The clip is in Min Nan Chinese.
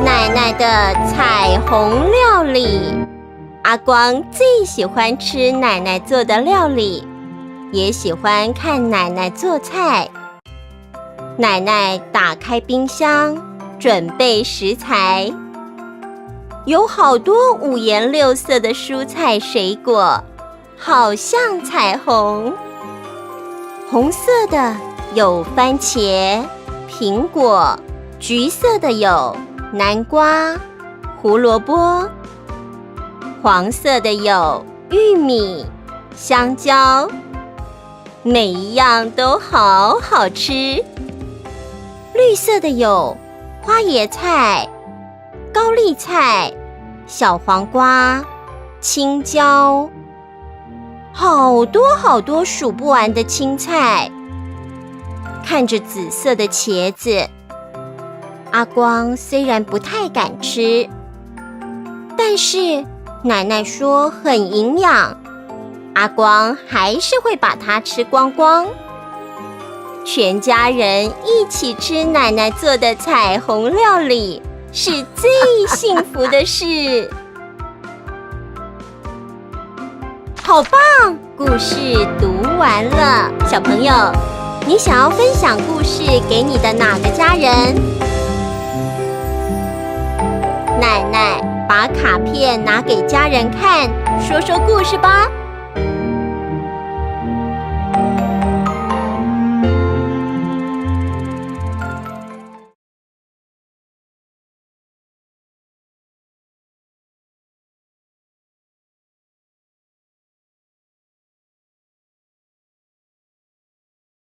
奶奶的彩虹料理，阿光最喜欢吃奶奶做的料理，也喜欢看奶奶做菜。奶奶打开冰箱，准备食材，有好多五颜六色的蔬菜水果，好像彩虹。红色的有番茄、苹果，橘色的有南瓜、胡萝卜，黄色的有玉米、香蕉，每一样都好好吃。綠色的有花椰菜、高麗菜、小黃瓜、青椒，好多好多數不完的青菜。看着紫色的茄子，阿光雖然不太敢吃，但是奶奶說很營養，阿光還是會把它吃光光。全家人一起吃奶奶做的彩虹料理，是最幸福的事。好棒！故事讀完了，小朋友，你想要分享故事給你的哪個家人？奶奶把卡片拿給家人看，說說故事吧。